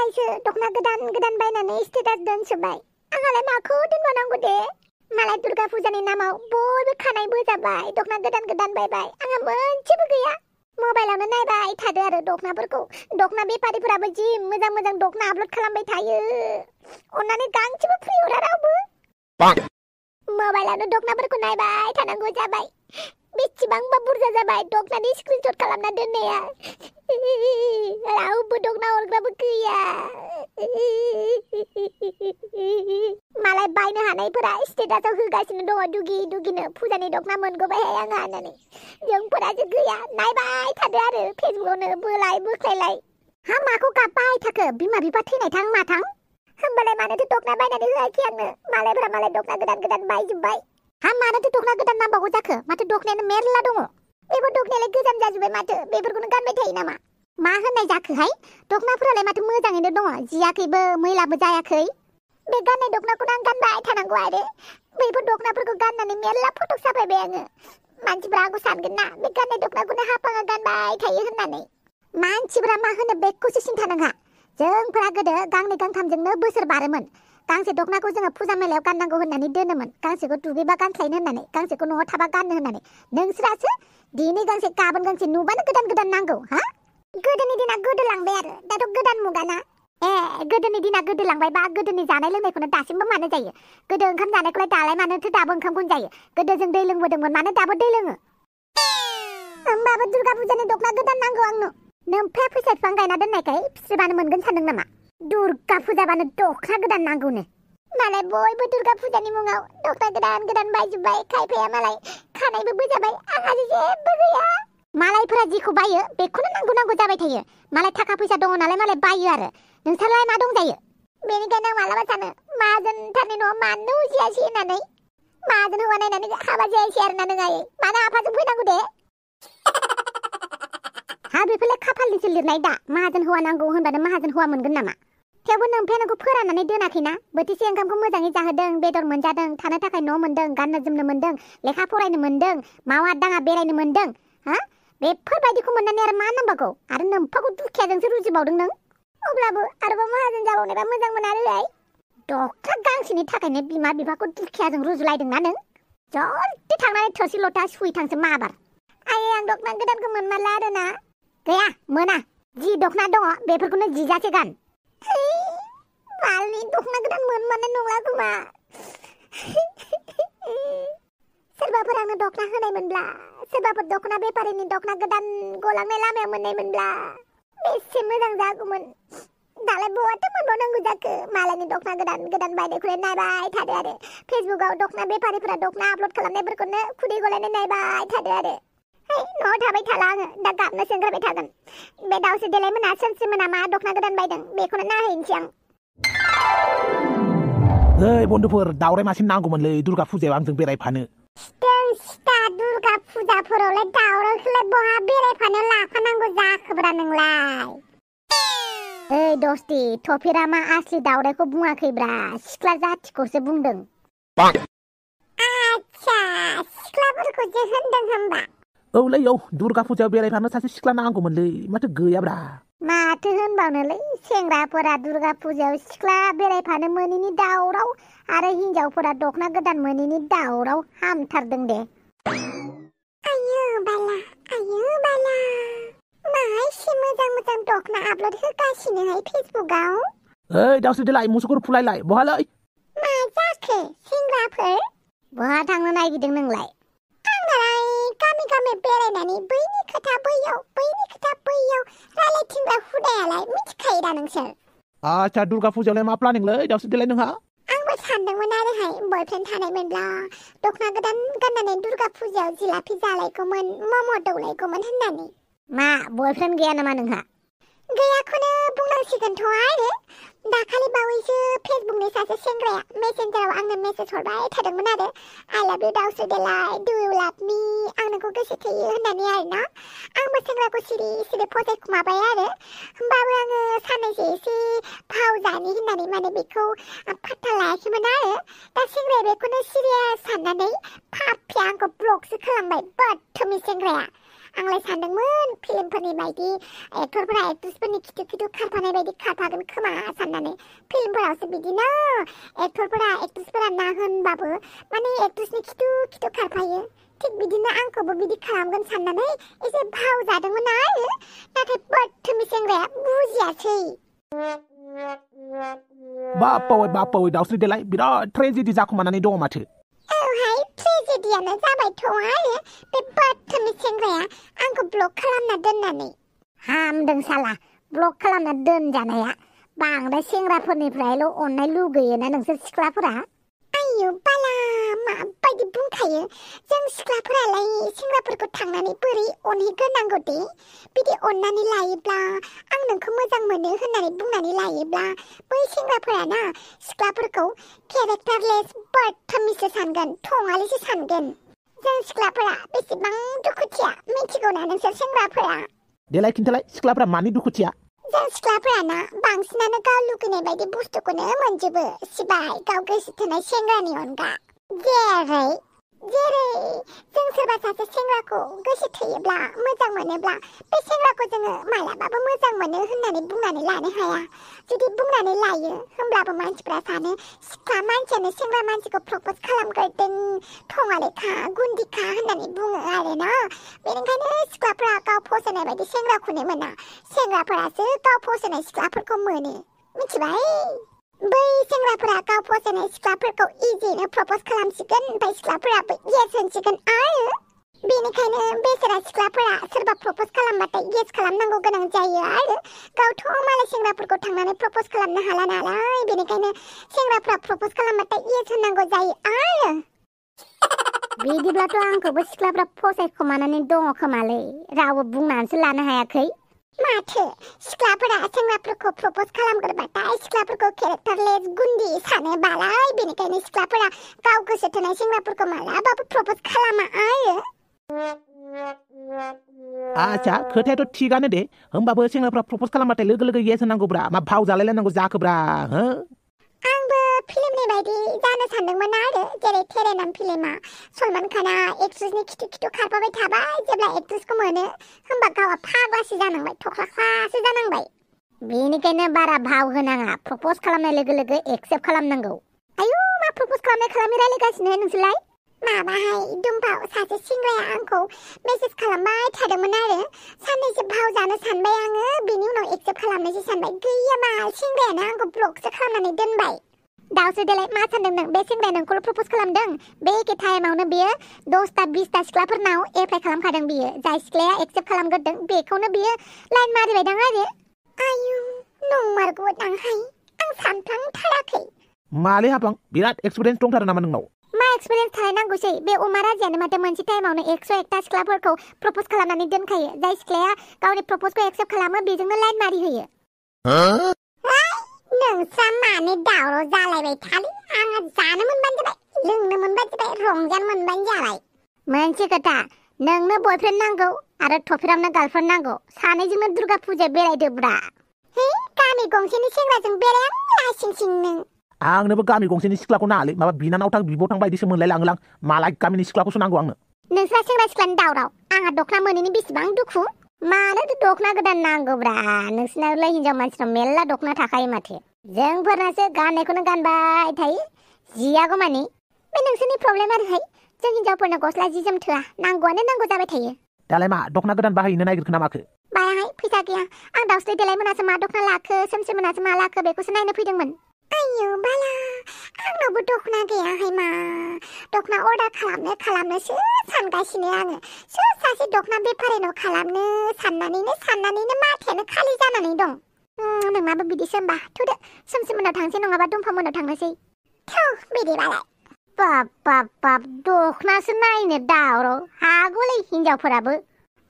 मालायसो दखना गोदान गोदान बायनानै स्टेटास दोनसोबाय आंहालाय माखौ दोनबावनांगौ दे मालाय दुर्गा फुजानि नामाव बयबो खानाय बोजाबाय दखना गोदान गोदान बायबाय आंहा मोनसेबो गैया मबाइलावनो नायबाय थादो आरो दखनाफोरखौ दखना बेफारिफोराबो जि मोजां मोजां दखना आपल'ड खालामबाय थायो अन्नानै गांसेबो फ्रि हरा रावबो मबाइलावनो दखनाफोरखौ नायबाय थानांगौ जाबाय बेसेबांबा बुरजा जाबाय दखनानि स्क्रिनशट खालामना दोननाया रावबो दखना हरग्राबो गैया मालाय बायनो हानायफोरा स्टेटासआव होगासिनो दङ दुगि दुगिनो फुजानि दखना मोनगौबायहाय आंहा होननानै जोंफोरासो गैया नायबाय थादो आरो फेसबुकआवनो बोलाय बोख्लायलाय हा माखौ गाबबाय थाखो बिमा बिफा थैनाय थां माथां होमबालाय मानोथो दखना बायनानै होआखै आंनो मालायफोरा मालाय दखना गोदान गोदान बायजोब्बाय हा मानोथो दखना गोदान नांबावगौ जाखो माथो दखनायानो मेरला दङ बेफोर दखनायालाय गोजाम जाजोब्बाय माथो बेफोरखौनो गानबाय थायो नामा मा होननाय जाखोहाय दखनाफोरालाय माथो मोजाङैनो दङ जियाखैबो मैलाबो जायाखै बे गाननाय दखनाखौनो आं गानबाय थानांगौ आरो बैफोर दखनाफोरखौ गाननानै मेरला फट' साफायबाय आङो मानसिफ्रा आंखौ सानगोन ना बे गाननाय दखनाखौनो हाफाङा गानबाय थायो होननानै मानसिफ्रा मा होनो बेखौसो सिन्था नङा जोंफोरा गोदो गांनै गांथामजोंनो बोसोर बारोमोन गांसे दखनाखौ जोङो फुजा मेलायाव गाननांगौ होननानै दोनोमोन गांसेखौ दुगैबा गानस्लायनो होननानै गांसेखौ न'आव थाबा गाननो होननानै नोंसोरासो दिनै गांसे गाबोन गांसे नुबानो गोदान गोदान नांगौ हा गोदोनि दिना गोदोलांबाय आरो दाथ' गोदान मुगाना गोदोनि दिना गोदोलांबायबा गोदोनि जानाय लोंनायखौनो दासिमबो मानो जायो गोदो ओंखाम जानायखौलाय दालाय मानोथो दाबो ओंखामखौनो जायो गोदो जों दै लोंबोदोंमोन मानो दाबो दै लोङो होमबाबो दुर्गा फुजानि दखना गोदान नांगौ आंनो नोमफाया फैसा बिफां गायना दोननायखाय फिस्रिबानो मोनगोन सानदों नामा दुर्गा फुजाबानो दखना गोदान नांगौनो मालाय बयबो दुर्गा फुजानि मुङाव दखना गोदान गोदान बायजोब्बाय खायफाया मालाय खानायबो बोजाबाय आंहासो जेबो गैया मालायफोरा जिखौ बायो बेखौनो नांगौ नांगौ जाबाय थायो मालाय थाखा फैसा दङ नालाय मालाय बायो आरो नोंसोरलाय मा दंजायो बेनिखायनो आं मालाबा सानो माहाजोनथारनि न'आव मानो उजियासै होननानै माहाजोन हौवा नायनानै हाबा जायासै आरोना नोंहाय मानो आफाजों फैनांगौ दे हा बेफोरलाय खाफालनिसो लिरनाय दा माहाजोन हौवा नांगौ होनबानो माहाजोन हौवा मोनगोन नामा थेवबो नोमफाया नोंखौ फोराननानै दोनाखैना बोथिसे ओंखामखौ मोजाङै जाहोदों बेदर मोनजादों थानो थाखाय न' मोनदों गाननो जोमनो मोनदों लेखा फरायनो मोनदों मावा दाङा बेरायनो मोनदों हा बेफोरबायदिखौ मोननानै आरो मा नांबावगौ आरो नोमफाखौ दुखियाजोंसो रुजुबावदों नों अब्लाबो आरोबाव माहाजोन जाबावनायबा मोजांमोन आरोलाय दखना गांसेनि थाखायनो बिमा बिफाखौ दुखियाजों रुजुलायदोंना नों जल्दि थांनानै थोरसि लथा सुहैथांसो माबार आयै आं दखना गोदानखौ मोनमारला आरोना गैया मोना जि दखना दङ बेफोरखौनो जिजासे गान बालनि दखना गोदान मोनमारनाय नंला खोमा सोरबाफोर आंनो दखना होनायमोनब्ला सोरबाफोर दखना बेफारिनि दखना गोदान गलांनाय लामायाव मोननायमोनब्ला बेसे मोजां जागौमोन दालाय बहाथो मोनबावनांगौ जाखो मालायनि दखना गोदान गोदान बायनायखौलाय नायबाय थादो आरो फेसबुकआव दखना बेफारिफोरा दखना आपल'ड खालामनायफोरखौनो खुदै गलायनाय नायबाय थादो आरो न'आव थाबाय थाला आङो दा गाबनोसो ओंखारबाय थागोन बे दावसे देलाय मोना सोनस्रि मोना मा दखना गोदान बायदों बेखौनो नायहैनोसै आं बन्धुफोर दावराय मासे नांगौमोनलै दुर्गा फुजायाव आंजों बेरायफानो दुर्गा फुजाफोरावलाय दावरावखौलाय बहा बेरायफानो लाफानांगौ जाखोब्रा नोंलाय ओइ दस्ति थफिरा मा आसलि दावरायखौ बुङाखैब्रा सिख्ला जाथिखौसो बुंदों आच्छा सिख्लाफोरखौसो होनदों होमबा औलै औ दुर्गा फुजायाव बेरायफानो सासे सिख्ला नांगौमोनलै माथो गैयाब्रा माथो होनबावनोलै सेंग्राफोरा दुर्गा फुजायाव सिख्ला बेरायफानो मोनैनि दावराव आरो हिनजावफोरा दखना गोदान मोनैनि दावराव हामथारदों दे आयु बाला माहायसे मोजां मोजां दखना आपल'ड होगासिनोहाय फेसबुकआव ओइ दावस्रि देलाय मुसुगुर फुलायलाय बहालै मा जाखो सेंग्राफोर बहा थांनो नागिरदों नोंलाय आंनालाय गामि गामि बेरायनानै बैनि खोथा बैयाव रायलायथिंग्रा हुदायालाय मिथिखायो दा नोंसोर आच्छा दुर्गा फुजायावलाय मा प्लानिंलै दावस्रि देलाय नोंहा आंबो सानदोंमोन आरोहाय बयफ्रेन्ड थानायमोनब्ला दखना गोदान गाननानै दुर्गा फुजायाव जिलाफि जालायगौमोन मम' दौलायगौमोन होननानै मा बयफ्रेन्ड गैया नामा नोंहा गैयाखौनो बुंनांसिगोनथ' आरो दाखालि बावैसो फेसबुकनि सासे सेंग्राया मेसेन्जाराव आंनो मेसेज हरबाय थादोंमोन आरो आइ लाभ इउ दावस्रि देलाय डु इउ लाभ मी आं नोंखौ गोसो थोयो होननानै आरोना आंबो सेंग्राखौ सिरि सिरि फसायखुमाबाय आरो होमबाबो आङो साननैसो एसे भाव जानि होननानै माने बेखौ फात्ता लायाखैमोन आरो दा सेंग्राया बेखौनो सिरियास साननानै फाफिया आंखौ ब्लकसो खालामबाय बदथमिज सेंग्राया आंलाय सानदोंमोन फिल्मफोरनि बायदि एक्टरफोरा एक्ट्रेसफोरनि खिथु खिथु खारफानाय बायदि खारफागोन खोमा साननानै फिल्मफोरावसो बिदिनो एक्टरफोरा एक्ट्रेसफोरा ना होनबाबो माने एक्ट्रेसनि खिथु खिथु खारफायो थिग बिदिनो आंखौबो बिदि खालामगोन साननानै एसे भाव जादोंमोन आरो नाथाय बर्थोमि सेंग्राया बुजियासै बापावै दावस्रि देलाय बिराद ट्रेजेडि जाखुमानानै दङ माथो औहाय ट्रेजेडियानो जाबायथ' आरो बे बर्थोमि सेंग्राया आंखौ ब्लक खालामना दोननानै हामदों साला ब्लक खालामना दोनजानाया बांद्राय सेंग्राफोरनिफ्रायल' अननाय लुगैयोना नोंसोर सिख्लाफोरा आयौ बाला माबायदि बुंखायो जों सिख्लाफोरालाय सेंग्राफोरखौ थांनानै बोरै अनहैग्रोनांगौ दे बिदि अननानै लायोब्ला आं नोंखौ मोजां मोनो होननानै बुंनानै लायोब्ला बै सेंग्राफोराना सिख्लाफोरखौ केरेक्टारलेस बर्थोमिसो सानगोन थङालिसो सानगोन जों सिख्लाफोरा बेसेबां दुखुथिया मिथिगौना नोंसोर सेंग्राफोरा देलाय खिन्थालाय सिख्लाफोरा मानि दुखुथिया जों सिख्लाफोराना बांसिनानो गाव लुगैनाय बायदि बुस्थुखौनो मोनजोबो सिबाय गाव गोसो थोनाय सेंग्रानि अनगा जेरै जों सोरबा सासे सेंग्राखौ गोसो थोयोब्ला मोजां मोनोब्ला बे सेंग्राखौ जोङो मालाबाबो मोजां मोनो होननानै बुंनानै लानो हाया जुदि बुंनानै लायो होमब्लाबो मानसिफ्रा सानो सिख्ला मानसियानो सेंग्रा मानसिखौ प्रप'ज खालामग्रोदों थङालेखा गुन्दिखा होननानै बुङो आरोना बेनिखायनो सिख्लाफ्रा गाव फसायनाय बायदि सेंग्राखौनो मोना सेंग्राफोरासो गाव फसायनाय सिख्लाफोरखौ मोनो मिथिबाय बै सेंग्राफोरा गाव फसायनाय सिख्लाफोरखौ इजिनो प्रप'ज खालामसिगोन ओमफ्राय सिख्लाफोराबो येस होनसिगोन आरो बेनिखायनो बेसेरा सिख्लाफोरा सोरबा प्रप'ज खालामबाथाय येस खालामनांगौ गोनां जायो आरो गावथ' मालाय सेंग्राफोरखौ थांनानै प्रप'ज खालामनो हाला नालाय बेनिखायनो सेंग्राफोरा प्रप'ज खालामबाथाय येस होननांगौ जायो आरो बिदिब्लाथ' आंखौबो सिख्लाफोरा फसायखोमानानै दङ खोमालै रावबो बुंनानैसो लानो हायाखै माथो सिख्लाफोरा सेंग्राफोरखौ प्रप'ज खालामग्रोबाथाय सिख्लाफोरखौ केरेक्टारलेस गुन्दी सानो बालाय बेनिखायनो सिख्लाफोरा गाव गोसो थोनाय सेंग्राफोरखौ मालाबाबो प्रप'ज खालामा आरो आच्छा खोथायाथ' थिगानो दे होमबाबो सेंग्राफ्रा प्रप'ज खालामबाथाय लोगो लोगो येस होनांगौब्रा मा भाव जालायलायनांगौ जाखोब्रा हो आंबो फिल्मनि बायदि जानो सानदोंमोन आरो जेरै टेरेनाम फिल्मा सलमान खाना एक्ट्रेसनि खिथु खिथु खारफाबाय थाबाय जेब्ला एक्ट्रेसखौ मोनो होमबा गावआ फाग्लासो जानांबाय थख्लाख्लासो जानांबाय बेनिखायनो बारा भाव होनाङा प्रप'ज खालामनाय लोगो लोगो एक्सेप्ट खालामनांगौ आयु मा प्रप'ज खालामनाय रायलायगासिनो नोंसोरलाय माबाहाय दुमफाव सासे सेंग्राया आंखौ मेसेज खालामबाय थादोंमोन आरो साननैसो भाव जानो सानबाय आङो बिनि उनाव एक्सेप्ट खालामनोसो सानबाय गैया मा सेंग्रायानो आंखौ ब्लकसो खालामनानै दोनबाय दावसो देलाय मा सानदों नों बे सेंग्राया नोंखौल' प्रप'ज खालामदों बे एखे टाइमावनो बियो 10-20 सिख्लाफोरनाव एप्लाइ खालामखादों बियो जाय सिख्लाया एक्सेप्ट खालामग्रोदों बेखौनो बियो लाइन मारिबायदां आरो आयु नंमारगौदांहाय आं सानफ्लांथाराखै मालै हाफां बिराद एक्सपिरियेन्स दंथारो नामा नोंनाव मा एक्सपिरियेन्स थालायनांगौसै बे अमा राजायानो माथो मोनसे टाइमावनो 101ता सिख्लाफोरखौ प्रप'ज खालामनानै दोनखायो जाय सिख्लाया गावनि प्रप'जखौ एक्सेप्ट खालामो बेजोंनो लाइन मारि होयो नोंस्रा मानो दावराव जालायबाय थालै आंहा जानो मोनबानो जाबाय लोंनो मोनबानो जाबाय रंजानो मोनबानो जाबाय मोनसे खोथा नोंनो बयफ्रेन्ड नांगौ आरो थफिरामनो गार्लफ्रेन्ड नांगौ सानैजोंनो दुर्गा फुजा बेरायदोब्रा हे गामि गंसेनि सेंग्राजों बेरायां लासिंसिंनो आंनोबो गामि गंसेनि सिख्लाखौ नाङालै माबा बिनानावथां बिब'थां बायदिसो मोनलाय लाङोलां मालाय गामिनि सिख्लाखौसो नांगौ आंनो नोंस्रा सेंग्रा सिख्लानि दावराव आंहा दखना मोनैनि बेसेबां दुखु मानो दखना गोदान नांगौब्रा नोंसिनालाय हिनजाव मानसिनाव मेल्ला दखना थाखायो माथो जोंफोरनासो गाननायखौनो गानबाय थायो जियागौ मानि बे नोंसोरनि प्रब्लेम आरोहाय जों हिनजावफोरनो गस्ला जि जोम थोआ नांगौआनो नांगौ जाबाय थायो दालाय मा दखना गोदान बाहायनो नागिरखो ना माखो बायाहाय फैसा गैया आं दावस्रि देलाय मोनासो मा दखना लाखो सोमसि मोनासो मा लाखो बेखौसो नायनो फैदोंमोन आयौ बाला आंनावबो दखना गैयाहाय मा दखना अर्डार खालामनोसो सानगासिनो आङो सोर सासे दखना बेफारिनाव खालामनो साननानैनो माथायानो खालि जानानै दं नोंनाबो बिदिसो होमबा थुदो सोमसिमोनाव थांसै नङाबा दुमफामोनाव थांनोसै थौ बिदिबालाय बाब दखनासो नायनो दावराव हागौलै हिनजावफोराबो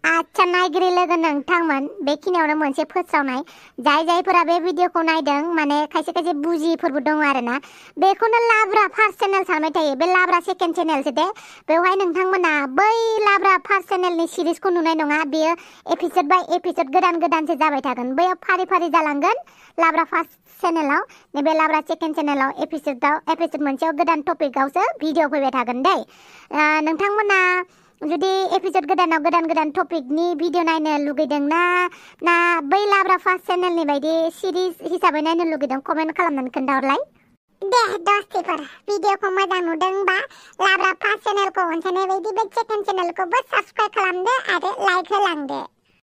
आच्छा नायगिरि लोगो नोंथांमोन बेखिनियावनो मोनसे फोस्रावनाय जायफोरा बे भिडिअखौ नायदों माने खायसे बुजिफोरबो दङ आरोना बेखौनो लाब्रा फार्स्ट चेनेल सानबाय थायो बे लाब्रा सेकेन्ड चेनेलसो दे बेवहाय नोंथांमोना बै लाब्रा फार्स्ट चेनेलनि सिरिजखौ नुनाय नङा बेयो एपिसोड बाय एपिसोड गोदान जाबाय थागोन बैयाव फारि जालांगोन लाब्रा फार्स्ट चेनेलाव नैबे लाब्रा सेकेन्ड चेनेलाव एपिसोड मोनसेयाव गोदान टपिकआवसो भिडिअ फैबाय थागोन दे नोंथांमोना जुदि एपिसोड गोदानाव गोदान टपिकनि भिडिअ नायनो लुगैदोंना ना बै लाब्रा फार्स्ट चेनेलनि बायदि सिरिज हिसाबै नायनो लुगैदों कमेन्ट खालामनानै खोन्थाहरलाय दे दस्तिफोर भिडिअखौ मोजां नुदोंबा लाब्रा फार्स्ट चेनेलखौ अनसायनाय बायदि बे सेकेन्ड चेनेलखौबो साबस्क्राइब खालामदो आरो लाइक होलांदो